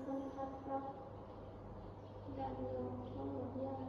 ສຳຜັດກັບການນອກທ້ອງນອກຢ່າງ.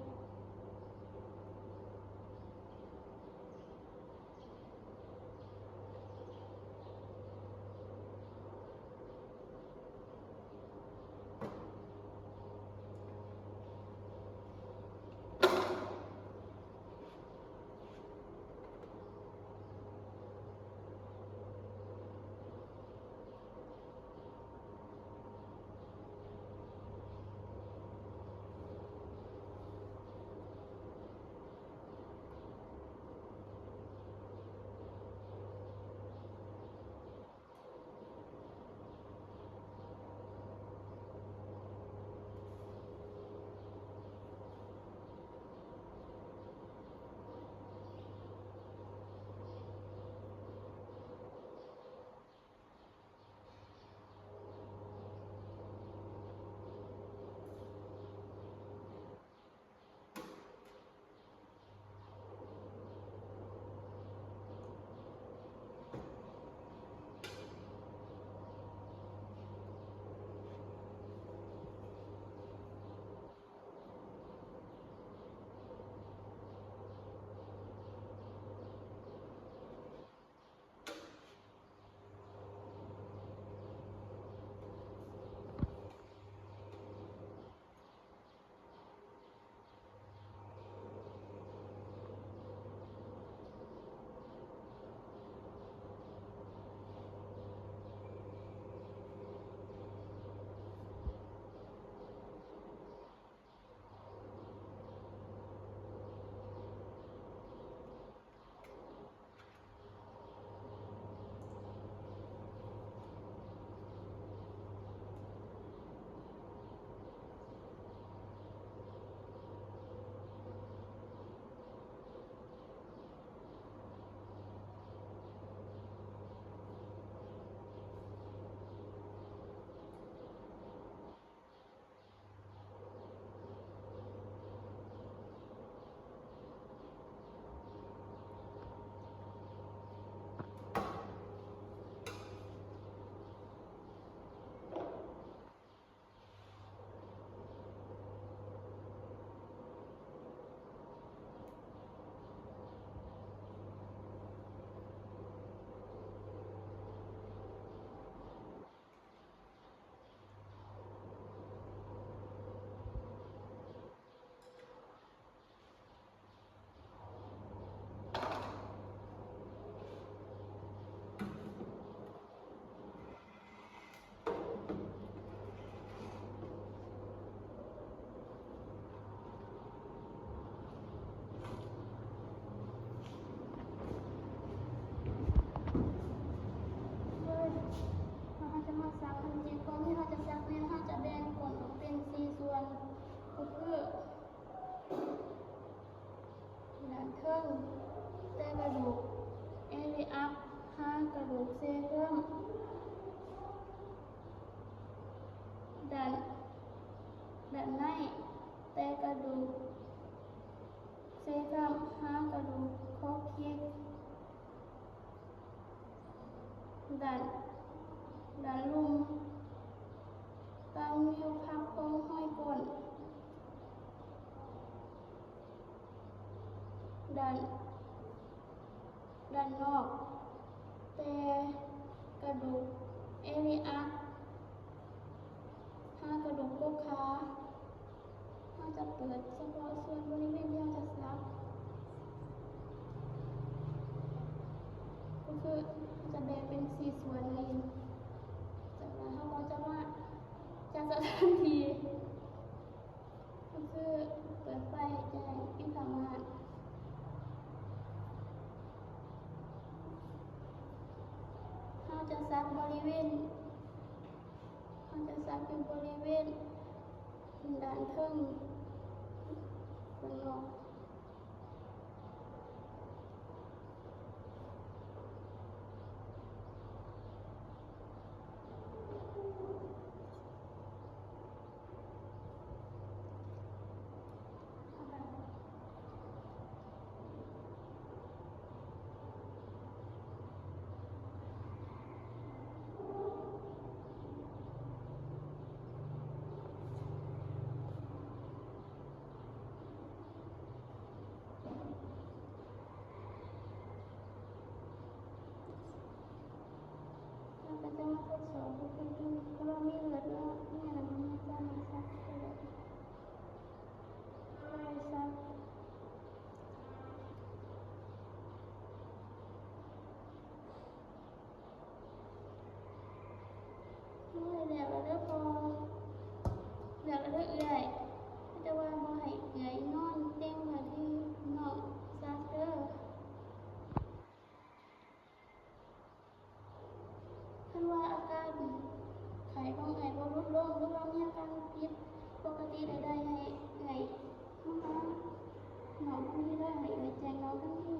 ເຮົາຈະມາສັກ ຂັ້ນຕອນທີ່ເຮົາຈະສັກແມ່ນເຮົາຈະແບ່ງກົ້ນອອກເປັນສີ່ສ່ວນ ກໍຄື ດ້ານເທິງແຕ່ກະດູກເອລີອັກຫາກະດູກເຊເຟີມ, ດ້ານ ດ້ານໃນແຕ່ກະດູກເຊເຟີມຫາກະດູກຄໍຄິກ. ດ້ານ ດ້ານລຸ່ມຕາມນິ້ວພັບຂອງຫ້ອຍກົ້ນ, ດ້ານ ດ້ານນອກແຕ່ກະດູກເອລີອັກ ຫາກະດູກກົກຂາ. ເຮົາຈະເປີດສະເພາະສ່ວນບໍລິເວນທີ່ເຮົາຈະສັກ ກໍຄືຈະແບ່ງເປັນສີ່ສ່ວນນີ້. ຈາກນັ້ນເຮົາກໍຈະມາຈັດສະຖານທີ່ ກໍຄືເປີດໄຟແຈ້ງປິດສາມາດ. ເຮົາຈະສັກບໍລິເວນ ເຮົາຈະສັກຢູ່ບໍລິເວນດ້ານເທິງ ດ້ານນອກ. ປົກກະຕິໄດ້ໄດ້ໃຫ້ເອື້ອຍເຂົ້າມາ ນ້ອງຄົນນີ້ໄດ້ໃຫ້ເອື້ອຍແຈ້ງນ້ອງທັນທີ.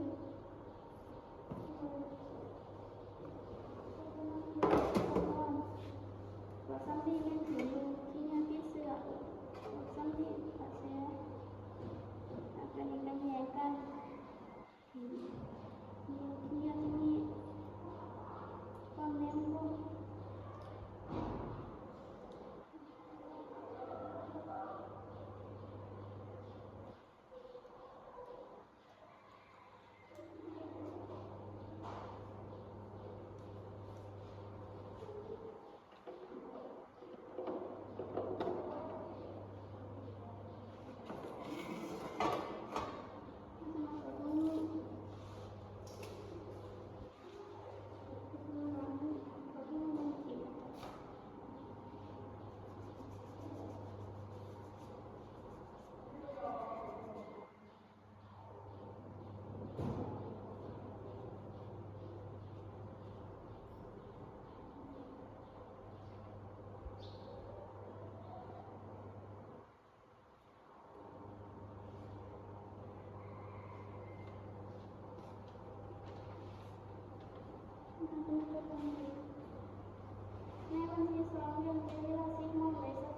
ພວກຊອມບີແມ່ນຖືຢູ່ທີ່ເຮືອນຕິດເຊື້ອ ພວກຊອມບີປາກເຊ ອັນນີ້ກໍແຍ່ງກັນ. ມີ ມີ ມີ ມີຄວາມແນມລົງ. ໃນວັນທີສອງ ເລີ່ມແຕ່ເວລາສິບໂມງ ໄດ້ສະ